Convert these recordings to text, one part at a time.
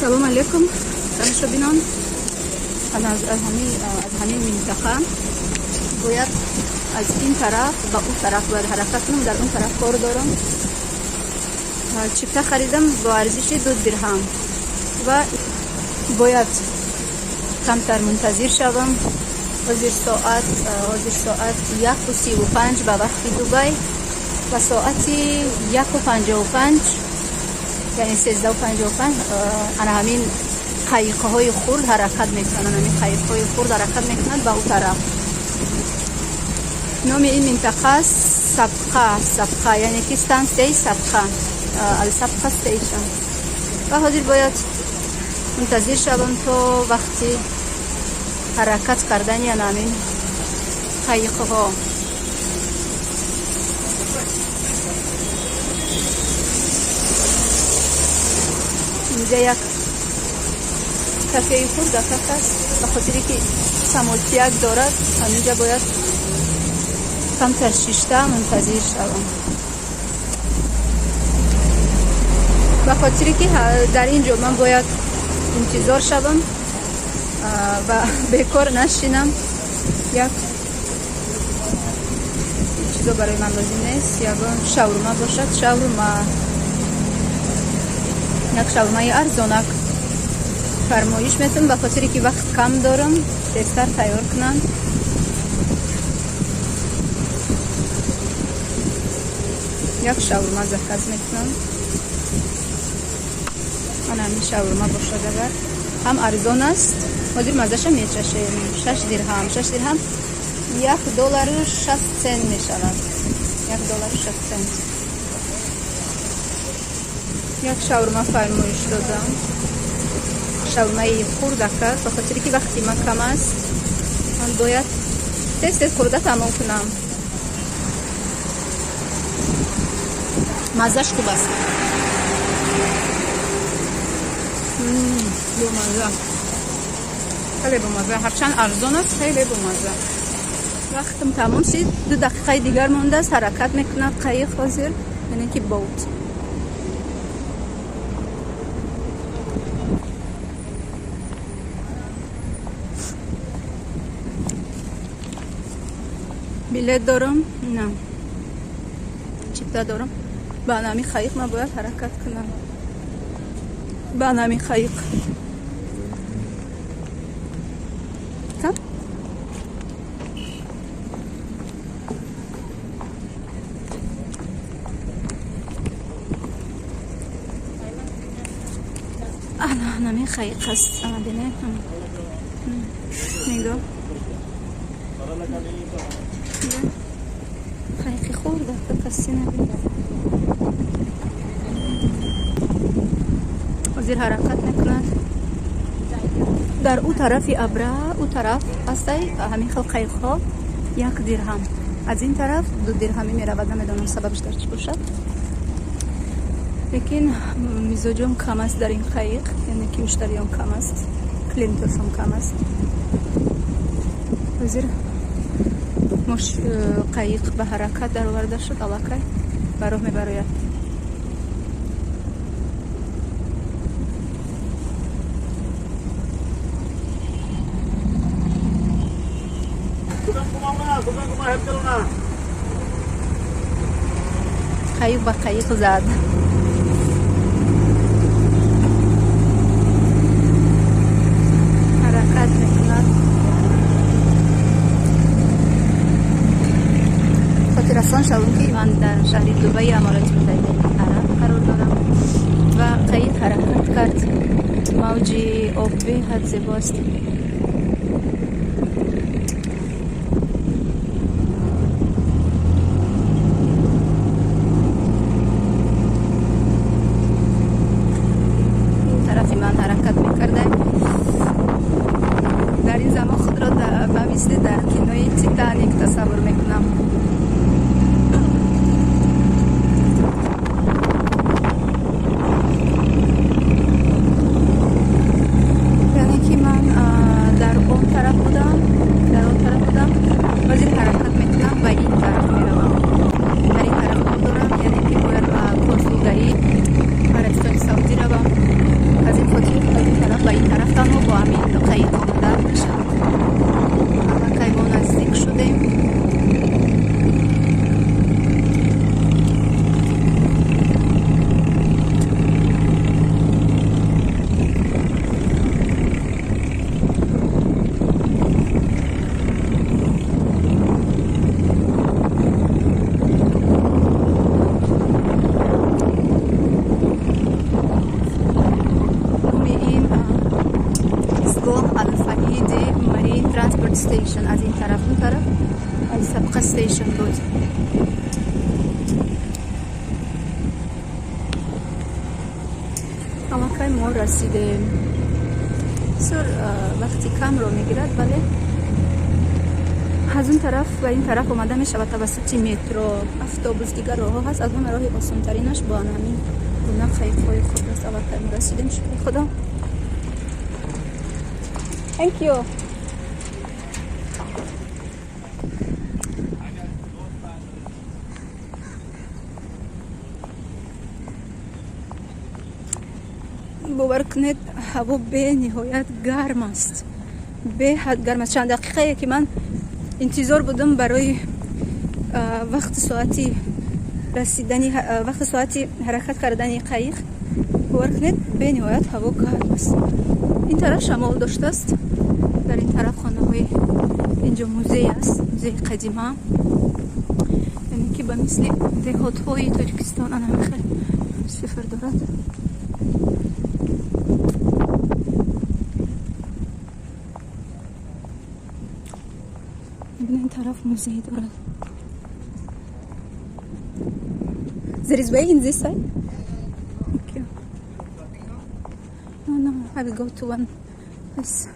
Салом алейкум, тамошобинон. Аз ҳамин минтақа бояд аз ин тараф ба он тараф бояд ҳаракат кунам. Дар он тараф кор дорам. Чипта харидам бо арзиши 2 дирҳам ва бояд камтар мунтазир шавам. Ҳозир соат 1:35 ба вақти Дубай ва соати 1:55, яъне 13:55, ана ҳамин қайиқҳои хурд ҳаракат мекунанд. Ҳамин қайиқҳои хурд ҳаракат мекунанд ба ӯ тараф. Номи ин минтақа Сабқа, Сабқа, яъне ки стансияи Сабқа, Алсабқа Station. Ва ҳозир бояд мунтазир шавам то вақти ҳаракат кардани ана ҳамин қайиқҳо. Инҷа як кафеи хурдакак аст. Ба хотире ки самолтияк дорад, ҳаминҷа бояд камтар шишта мунтазир шавам, ба хотире ки дар ин ҷо ман бояд интизор шавам ва бекор нашинам. Як чизо барои ман лозим нест. Ягон шаурма бошад, шаурма, як шаурмаи арзонак фармоиш метавонам, ба хотире ки вақт кам дорам, тезтар тайёр кунанд. Як шаурма заказ мекунам. Ана ҳамин шаурма бошад агар, ҳам арзон аст. Ҳозир маззаша мечашем. 6 дирҳам, 6 дирҳам 1 доллару 60 цент мешавад, 1 доллару 60 цент. Як шаурма фармоиш додам, шаурмаи хурдак аст, ба хотире ки вақти ман кам аст, ман бояд тез тез хӯрда тамом кунам. Маззаш хуб аст, бомазза, хеле бомазза. Ҳарчанд арзон аст, хеле бомазза. Вақтам тамом шид, 2 дақиқаи дигар мондааст. Ҳаракат мекунад қайиқ ҳозир, яъне ки boat. Билет дорам, на чипта дорам. Ба нами қайиқ ман бояд ҳаракат кунам, ба нами қайиқ. Там? Ана нами қайиқ аст. Ана, бинед, нигоҳ, қайиқи хурда, каси набинад. Ҳозир ҳаракат мекунад. Дар ӯ тарафи абра, ӯ тараф ҳастай ҳамин хел қайиқҳо, 1 дирҳам, аз ин тараф 2 дирҳамӣ меравад. Намедонам, сабабш дар чӣ бошад, лекин мизоҷон кам аст дар ин қайиқ, яъне ки муштариён кам аст, клиентошон кам аст. Ҳозир қайиқ ба ҳаракат дароварда шуд, аллакай ба роҳ мебарояд. দোকান কমাও না, দোকান কমা, হেল্প করো না। Қайиқ ба қайиқ зад. Ҳаракат мекунад. Хотиррасон шавем, ки ман дар шаҳри Дубаи Аморати Муттаҳидаи Араб қарор дорам ва қайиқ ҳаракат кард. Мавҷи об беҳад зебост. Ин тарафи ман ҳаракат мекардам. Дар ин замон худро ба мисли дар кинои «Титаник» тасаввур мекунам. Яъне ки ман дар он тараф будам, дар он тараф будам, ҳозир ҳаракат мекунам, ба ин тараф меравам. Дар ин тараф кор дорам, яъне ки бояд ба консулгарии Арабистони Саудӣ равам. Аз ин хотир Ба ин тараф танҳо бо ҳамин қайиқ омада мешавад. Аллакай мо наздик шудем. Номи ин истгоҳ Алфаиди Marine Transport Station. Аз ин тараф, он тараф Алсабқа Station буд. Аллакай мо расидем. Бисёр вақти камро мегирад, вале аз он тараф ба ин тараф омада мешавад тавассути метро, автобус, дигар роҳҳо ҳаст. Аз ҳама роҳи осонтаринаш бо ҳамин гуна қайиқҳои хурд аст. Аллакай мо расидем, шукри Худо. Thank you. Бовар кунед, ҳаво бениҳоят гарм аст, беҳад гарм аст. Чанд дақиқае ки ман интизор будам барои вақти соати расидани, вақти соати ҳаракат кардани қайиқ, бовар кунед, бениҳоят ҳаво гарм аст. Ин тараф шамол доштааст, дар ин тараф хонаҳои, инҷо музей аст, музеи қадима, яъне ки ба мисли деҳотҳои Тоҷикистон ана хел сифр дорад. Ин тараф музей дорад. There is way in this side? Okay. No, I will go to one place.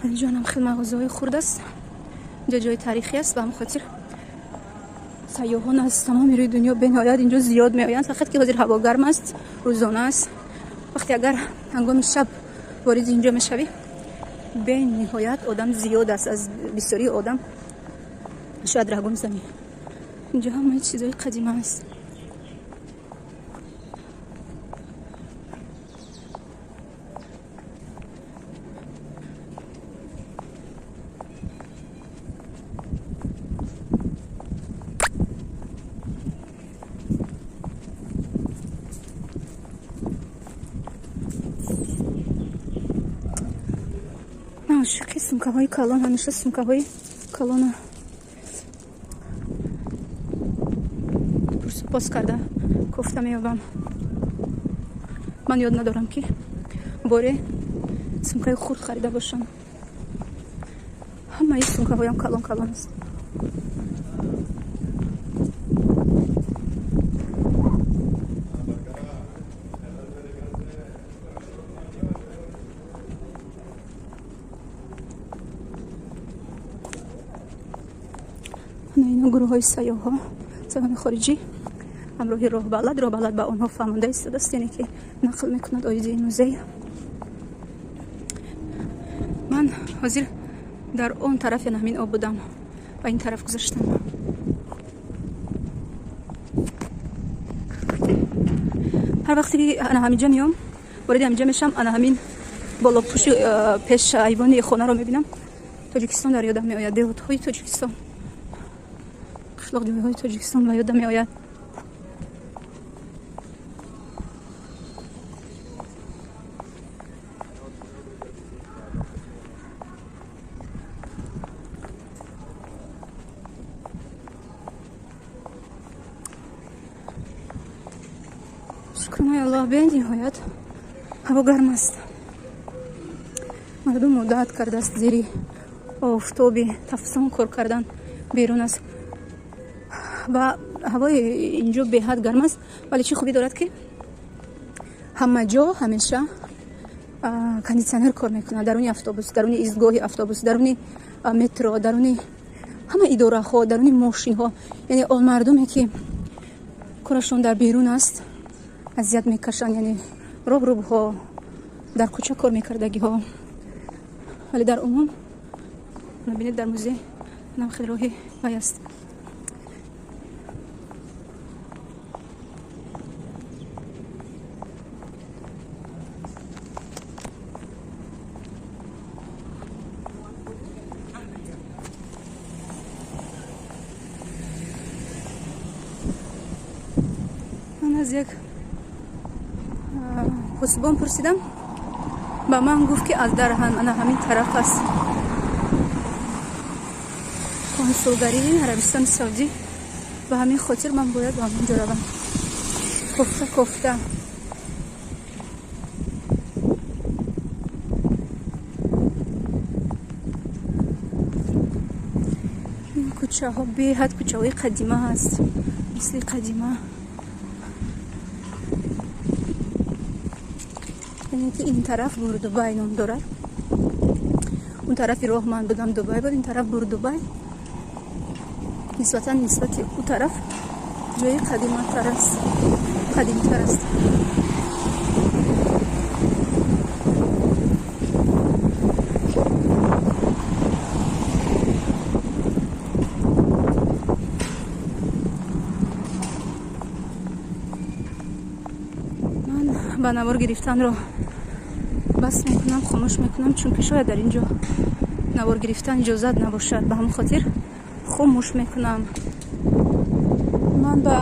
Инҷонам хел мағозаҳои хурд аст. Инҷо ҷои таърихӣ аст, ба ҳамин хотир сайёҳон аз тамоми рӯи дунё бениҳоят инҷо зиёд меоянд. Фақат ки ҳозир ҳаво гарм аст, рӯзона аст. Вақте агар ҳангоми шаб вориди инҷо мешавӣ, бениҳоят одам зиёд аст. Аз бисёрии одам шояд раҳгум занӣ. Инҷо ҳамаи чизҳои қадима аст. Ман ошиқи сумкаҳои калон, ҳамеша сумкаҳои калона пурсупос карда кофта меёбам. Ман ёд надорам, ки боре сумкаи хурд харида бошам. Ҳамаи сумкаҳоям калон калон аст. Ана ино гурӯҳҳои сайёҳҳо, сайёҳони хориҷӣ ҳамроҳи роҳбалад. Роҳбалад ба онҳо фаҳмонда истодааст, яъне ки нақл мекунад оиди ин музей. Ман ҳозир дар он тараф, яна ҳамин об будам, ба ин тараф гузаштам. Ҳар вақте ки ана ҳаминҷа меом, вориди ҳаминҷа мешавам, ана ҳамин болопӯши пеш айвони хонаро мебинам, Тоҷикистон дар ёдам меояд, деҳотҳои Тоҷикистон, қишлоқ ҷойҳои Тоҷикистон ба ёдам меояд. Шукронаи Аллоҳ, бениҳоят ҳаво гарм аст. Мардум одат кардааст зери офтоби тафсон кор кардан берун аст ва ҳавои инҷо беҳад гарм аст, вале чӣ хубӣ дорад, ки ҳама ҷо ҳамеша кондитсионер кор мекунад: даруни автобус, даруни истгоҳи автобус, даруни метро, даруни Ҳама идораҳо, даруни мошинҳо, яъне он мардуме, ки корашон дар берун аст, азият мекашанд, яъне роҳрубҳо, дар кӯча кор мекардагиҳо. Вале дар умум бинед, дар музей нам хеле роҳи вай аст. Ман аз як посбон пурсидам, ба ман гуфт, ки аз дар ана ҳамин тараф аст консулгарии Арабистони Саудӣ. Ба ҳамин хотир ман бояд ба ҳамонҷо равам. Кофта кофта ин кӯчаҳо беҳад кӯчаҳои қадима ҳаст, мисли қадима, яъне ки ин тараф Бурдубай ном дорад. Он тарафи роҳ ман будам, Дубай буд, ин тараф Бурдубай. Нисбатан нисбати ӯ тараф ҷои қадиматар аст, қадимтар аст. Ман ба навор гирифтанро бас мекунам, хомӯш мекунам, чунки шояд дар ин ҷо навор гирифтан иҷозат набошад. Ба ҳамон хотир хомӯш мекунам. Ман ба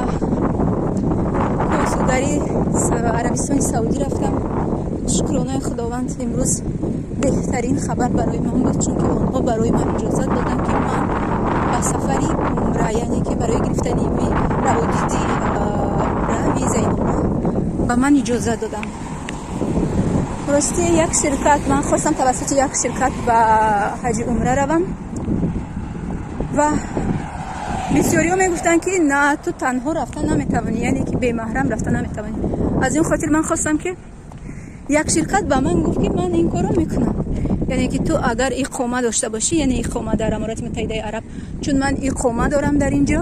консулгарии Арабистони Саудӣ рафтам. Шукронаи Худованд, имрӯз беҳтарин хабар барои ман буд, чунки онҳо барои ман иҷозат доданд, ки ман ба сафари умра, яъне ки барои гирифтани раводиди умра, визаи умра ба ман иҷозат доданд. Рости, як ширкат, ман хостам тавассути як ширкат ба ҳаҷи умра равам ва бисёриҳо мегуфтанд, ки на, ту танҳо рафта наметавонӣ, яъне ки бемаҳрам рафта наметавонӣ. Аз ин хотир ман хостам, ки як ширкат ба ман гуфт, ки ман ин корро мекунам, яъне ки ту агар иқома дошта бошӣ, яъне иқома дар Аморати Муттаҳидаи Араб, чун ман иқома дорам дар ин ҷо,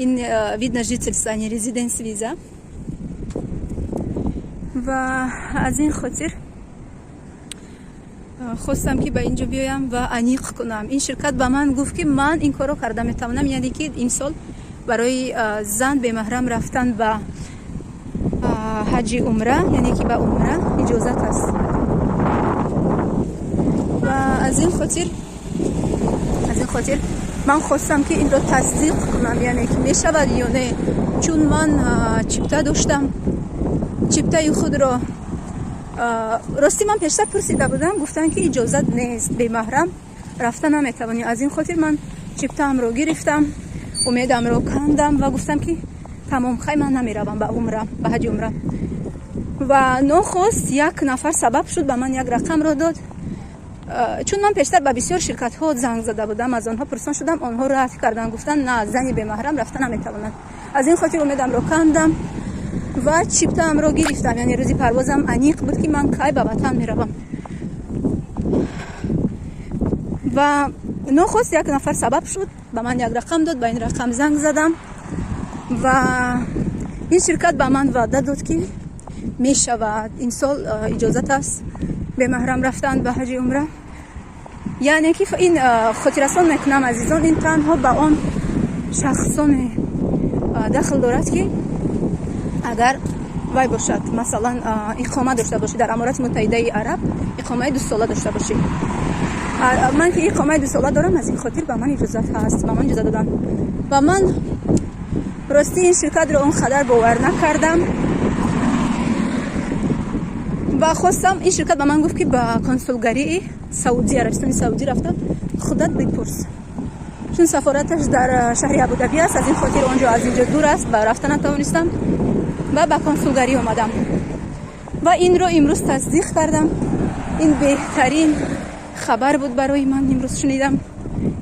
ин вид на жительство, не residence виза, ва аз ин хотир хостам, ки ба ин ҷо биёям ва аниқ кунам. Ин ширкат ба ман гуфт, ки ман ин корро карда метавонам, яъне ки имсол барои зан бемаҳрам рафтан ба ҳаҷи умра, яъне ки ба умра иҷозат аст. Ва аз ин хотир ман хостам, ки инро тасдиқ кунам, яъне ки мешавад ё не, чун ман чипта доштам, чиптаи худро. Ростӣ, ман пештар пурсида будам, гуфтанд, ки иҷозат нест, бемаҳрам рафта наметавонӣ. Аз ин хотир ман чиптаамро гирифтам, умедамро кандам ва гуфтам, ки тамом, хай, ман намеравам ба умра, ба ҳаҷи умра. Ва нохост як нафар сабаб шуд, ба ман як рақамро дод, чун ман пештар ба бисёр ширкатҳо занг зада будам, аз онҳо пурсон шудам, онҳо рад карданд, гуфтанд, на, зани бемаҳрам рафта наметавонад. Аз ин хотир умедамро кандам ва чиптаамро гирифтам, яъне рӯзи парвозам аниқ буд, ки ман кай ба ватан меравам. Ва нохост як нафар сабаб шуд, ба ман як рақам дод, ба ин рақам занг задам ва ин ширкат ба ман ваъда дод, ки мешавад, имсол иҷозат аст бемаҳрам рафтан ба ҳаҷи умра. Яъне ки ин хотиррасон мекунам, азизон, ин танҳо ба он шахсоне дахл дорад, ки агар вай бошад, масалан, иқома дошта бошӣ дар Аморати Муттаҳидаи Араб, иқомаи дусола дошта бошӣ. Ман ки иқомаи дусола дорам, аз ин хотир ба ман иҷозат ҳаст, ба ман иҷозат доданд. Ва ман рости ин ширкатро он қадар бовар накардам ва хостам, ин ширкат ба ман гуфт, ки ба консулгарии Саудӣ, Арабистони Саудӣ рафта худат бипурс, чун сафораташ дар шаҳри Абудаби аст. Аз ин хотир он ҷо аз ин ҷо дур аст ва рафта натавонистам ва ба консулгарӣ омадам ва инро имрӯз тасдиқ кардам. Ин беҳтарин хабар буд барои ман, имрӯз шунидам,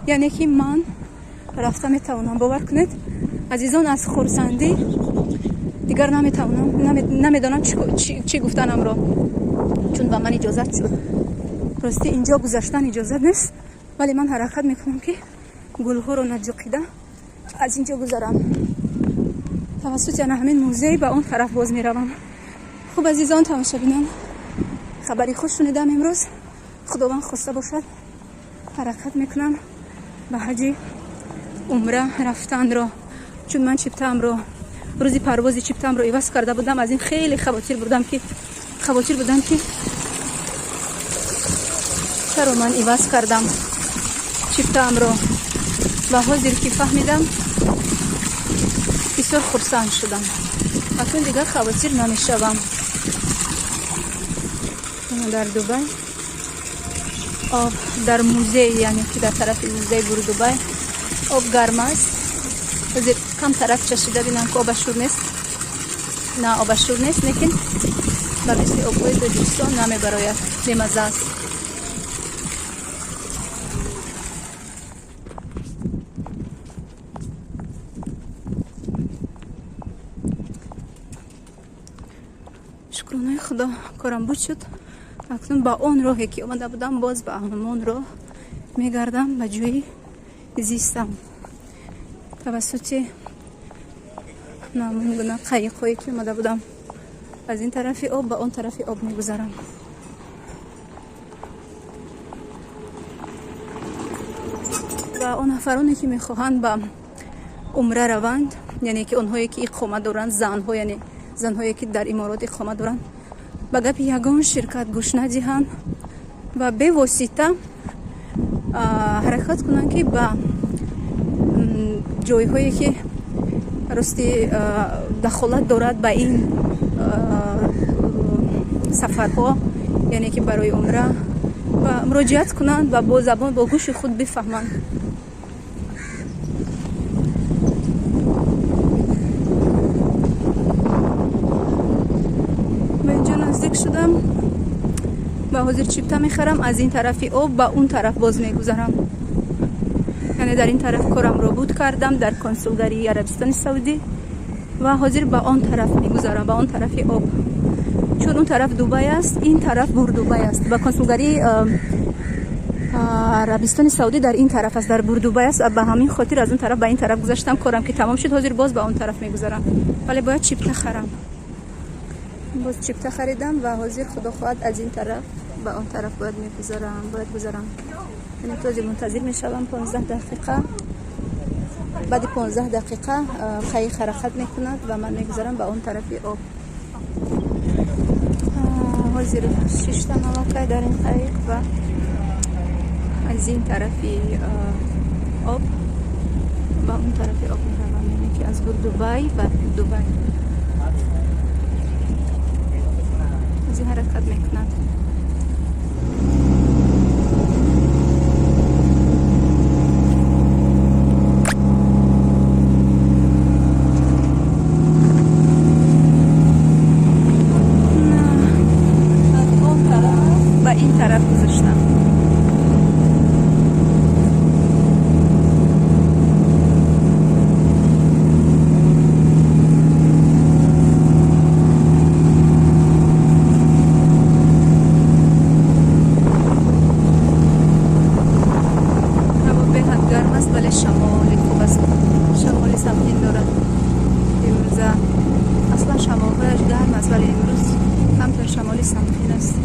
яъне ки ман рафта метавонам. Бовар кунед, азизон, аз хурсандӣ дигар наметавонам, намедонам чӣ гуфтанамро, чун ба ман иҷозат шуд. Рости, инҷо гузаштан иҷозат нест, вале ман ҳаракат мекунам, ки Гулҳоро наҷуқида аз ин ҷо гузарам. Тавассути ана ҳамин музей ба он тараф боз меравам. Хуб, азизон тамошобинон, хабари хуш шунидам имрӯз. Худованд хоста бошад, ҳаракат мекунам ба ҳаҷи умра рафтанро, чун ман чиптаамро рӯзи парвози чиптаамро иваз карда будам. Аз ин хеле хавотир будам ки чаро ман иваз кардам чиптаамро, ва ҳозир ки фаҳмидам, бисёр хурсанд шудам. Акнун дигар хавотир намешавам. Дар Дубай об дар музей, яъне ки дар тарафи музей Бурдубай об гарм аст. Ҳозир кам тараф чашида бинам, ки оба шур нест. На, оба шур нест, лекин ба мисли обҳои Тоҷикистон намебарояд, бемазза аст. Шукронаи Худо, корам буд шуд. Акнун ба он роҳе ки омада будам, боз ба ҳамон роҳ мегардам ба ҷои зистам, тавассути намун гуна қайиқҳое ки омада будам. Аз ин тарафи об ба он тарафи об мегузарам. Ва он нафароне ки мехоҳанд ба умра раванд, яъне ки онҳое ки иқома доранд, занҳо, яъне занҳое ки дар Иморот иқома доранд, ба гапи ягон ширкат гӯш надиҳанд ва бевосита ҳаракат кунанд, ки ба ҷойҳое ки рости дахолат дорад ба ин сафарҳо, яъне ки барои умра, ва муроҷиат кунанд ва бо забон, бо гӯши худ бифаҳманд. Ба инҷо наздик шудам ва ҳозир чипта мехарам. Аз ин тарафи об ба он тараф боз мегузарам. Яъне дар ин тараф корамро буд кардам дар консулгарии Арабистони Саудӣ ва ҳозир ба он тараф мегузарам, ба он тарафи об, чун он тараф Дубай аст, ин тараф Бурдубай аст. Ба консулгарии Арабистони Саудӣ дар ин тараф аст, дар Бурдубай аст. Ба ҳамин хотир аз он тараф ба ин тараф гузаштам. Корам ки тамом шуд, ҳозир боз ба он тараф мегузарам, вале бояд чипта харам. Боз чипта харидам ва ҳозир, худо хоҳад, аз ин тараф ба он тараф бояд мегузарам, бояд гузарам. Яъне то ҳозир мунтазир мешавам 15 дақиқа. Баъди 15 дақиқа қайиқ ҳаракат мекунад ва ман мегузарам ба он тарафи об. Ҳозир шиштам аллакай дар ин қайиқ ва аз ин тарафи об ба он тарафи об меравам, яъне ки аз Дубай ба Дубай аз ин ҳаракат мекунад. Аз он тараф ба ин тараф гузаштам. Ҳаво беҳад гарм аст, вале шамоли хуб аст, шамоли самқин дорад. Имрӯза аслан шамолҳояш гарм аст, вале имрӯз камтар шамоли самқин аст.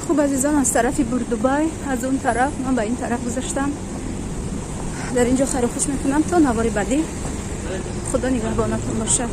Хуб, азизон, аз тарафи Бурдубай, аз он тараф ман ба ин тараф гузаштам. Дар ин ҷо хайру хуш мекунам то навори баъдӣ. Худо нигаҳбонатон бошад.